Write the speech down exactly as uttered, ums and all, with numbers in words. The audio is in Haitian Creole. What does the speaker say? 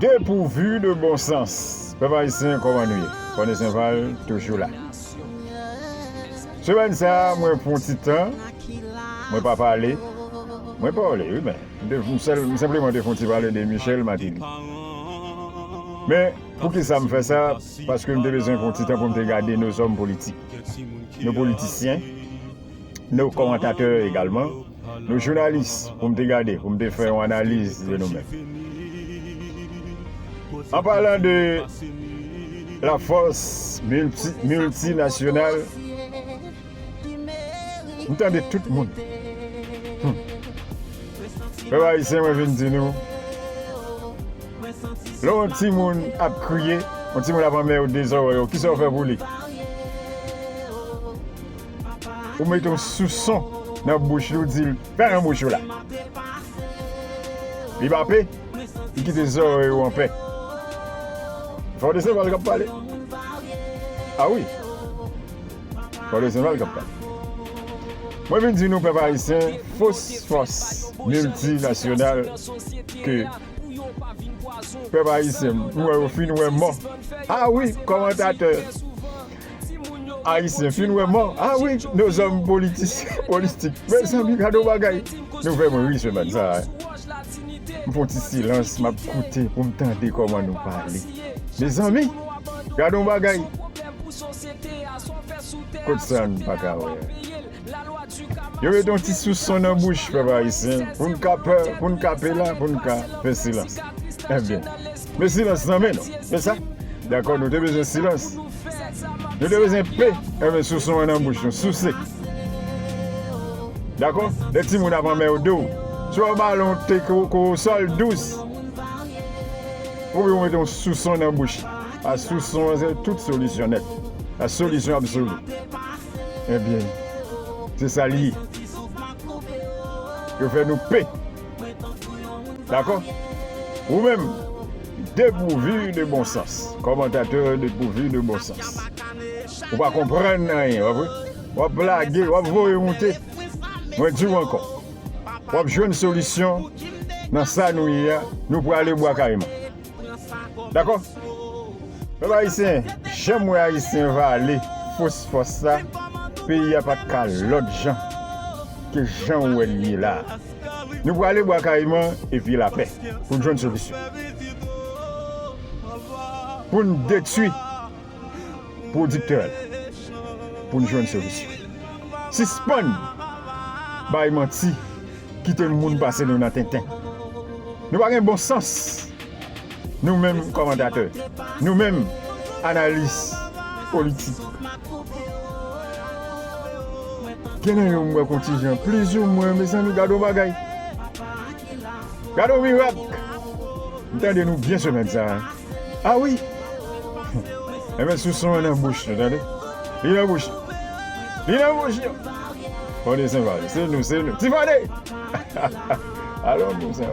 Depouvi de bon sans. Pèp ayisyen, kòman nou ye? Fòne Senval toujou la. Semèn sa a, mwen pran ti tan, mwen pa pale. Mwen pale, wi, men m te, m sèl, m senpleman te fè yon ti pale de Michel Martelly. Men, poukisa m fè sa? Paske m te bezwen pran ti tan pou m te gade nos hommes politiques, nos politiciens, nos commentateurs également, nos journalistes, pou m te gade, pou m te fè yon analiz de nou menm. An palan de la force multi, multinationale, m tande tout moun. Hmm. Pèp ayisyen, mwen vin di nou, lè yon timoun ap kriye, yon timoun ap anmède zòrèy ou, kisa w fè pou li? Ou mete yon souson nan bouch li, ou di l, fè nan bouch ou la. Li pa pe, li kite zòrèy ou anpè. Fòne Senval k ap pale. A wi. Fòne Senval k ap pale. Mwen vin di nou, pèp ayisyen, fòs, fòs miltinasyonal ke pèp ayisyen, m wè yo fin wè mò. A wi, kòmantatè ayisyen fin wè mò. A wi, nos hommes politiciens, politik. Mezanmi, gade yon bagay. Nou fè mwen ri semèn sa a. M fè yon ti silans, m ap koute pou m tande kòman nou pale. Mezanmi, gade yon bagay. Kot sa n pa ka wè? Yo mete yon ti souson nan bouch pèp ayisyen, pou n ka pè, pou n ka pe la, pou n ka fè silans. Ebyen, men silans nan men nou. Se sa? Dakò, nou te bezwen silans. Nou te bezwen pe, ebyen, souson an nan bouch nou, souse. Dakò? Lè timoun ap anmède w, si w ap bale yon te ko, ko sòl dous, oubyen w mete yon souson nan bouch. A souson an, se tout solisyon nèt. La solution absolue. Ebyen, se sa l ye. Yo fè nou pe. Dakò? Ou menm, depouvi de bon sans. Kòmantatè depouvi de bon sans. Ou pa konprann anyen, w ap, w ap lage, w ap voye moute. Mwen di w ankò. W ap jwenn solisyon nan sa nou ye a, nou prale Bwa Kayiman. Dakò? Pèp ayisyen, jan m wè ayisyen vale fòs fòs sa, peyi a pa t ka lòt jan ke jan w wè l ye la a. Nou prale Bwa Kayiman epi lapè pou n jwenn solisyon. Pou n detwi pwodiktè la, pou n jwenn solisyon. Sispann bay manti, kite moun pase nou nan tenten. Nou pa gen bon sans. Nou menm kòmantatè, nou menm analis politik. Gen nan yo m wè kontijan, plizoumwen, mezanmi, gade yon bagay. Gade yon mirak. M tande nou byen semèn sa a. A wi. Enben, souson an nan bouch nou, tande. Li nan bouch nou. Li nan bouch nou. Fòne Senval, se nou, se nou. Ti Fòne! Alò, nou, se